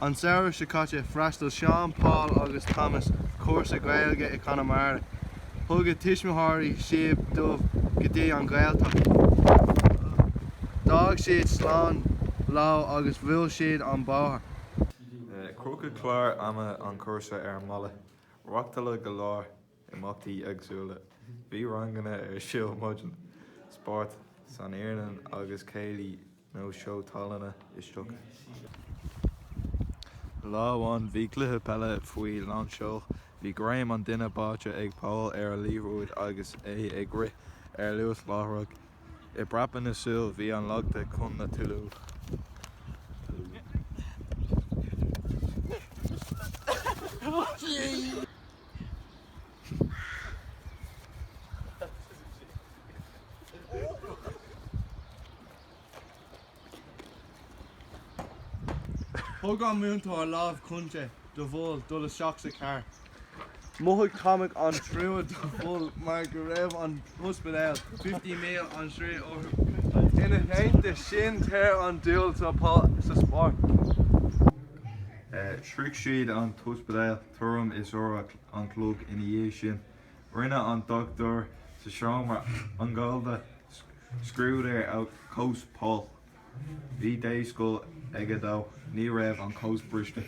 An samhradh seo caite, freastail Seán, Paul agus Thomas cúrsa Gaeilge i Conamara. Thug a tuismitheoirí síob dóibh go dtí an Ghaeltacht. D'fhág siad slán leo agus bhuail siad an bóthar. Crochadh clár ama an chúrsa ar an mballa. Reáchtáladh go leor imeachtaí éagsúla. Bhí ranganna ar siúl maidin, spórt san iarnóin agus céilí nó seó tallainne istoíche. Lá amháin bhí cluiche peile faoi lánseol. Bhí greim an duine báite ag Pól ar an liathróid agus é ag rith ar luas láithreach. I bpreabadh na súl bhí an leagtha chun na talún. Thug an múinteoir lámh chúnta do Phól dul isteach sa charr. Mhothaigh Tomac an trua do Phól mar go raibh an t-ospidéal 50 míle an slí orthu. Ina theannta sin tá an-dúil ag Paul sa spórt. Shroich siad an t-ospidéal tuairim is uair an chloig ina dhiaidh sin. Rinne an dochtúir sa seomra iongála scrúdú ar chos Paul. Bhí dea-scil aige dó, ní raibh an chos briste.